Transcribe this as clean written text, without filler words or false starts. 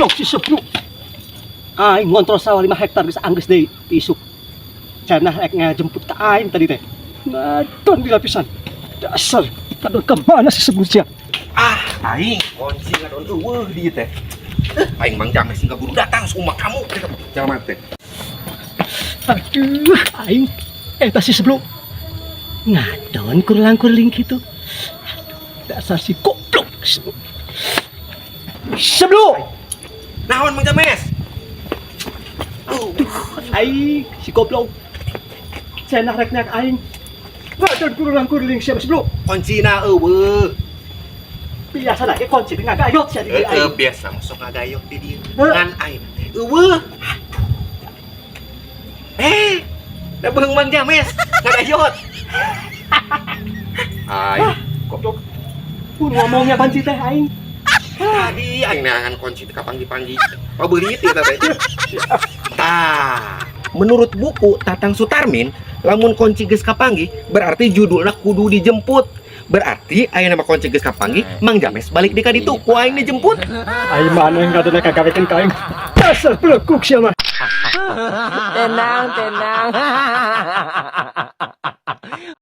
Goblok si Seblu. Aing ngontrol sawah 5 hektar bisa anggeus deui isuk. Cenah rek ngajemput ka aing tadi teh. Ngadon di lapisan. Dasar, kadon kemana si Seblu sia? Ah, aing kunci ngadon euweuh di teh. Eh, aing Mang James sing buru datang sumah kamu jelema teh. Aduh, aing eta si Seblu. Ngadon kurlang-kurling gitu. Aduh, dasar si goblok. Seblu. Naon, Mang James? Aing si goblok. Cenah rek neak aing. Ngadon kurlang-kurling siapa Seblu? Kuncina euweuh. Biasa lagi kunci ngagayot sia di Heeh, aing. Biasa masuk ngagayot di dieu. Heuh. Ngan aing teh euweuh. Eh, da beung Mang James ngagayot. Aing goblok. Pun ngomongnya kunci teh aing. Tadi aing neangan kunci teh kapanggih-panggih. Pabeulit eta teh. Tah, menurut buku Tatang Sutarmin, lamun kunci geus kapanggih berarti judulna kudu dijemput. Berarti aya nama kunci geus kapanggih, Mang James balik di ka ditu ku aing dijemput. Aing mana yang ngadon kagawekeun ka aing. Dasar belekuk sia mah. Tenang, tenang.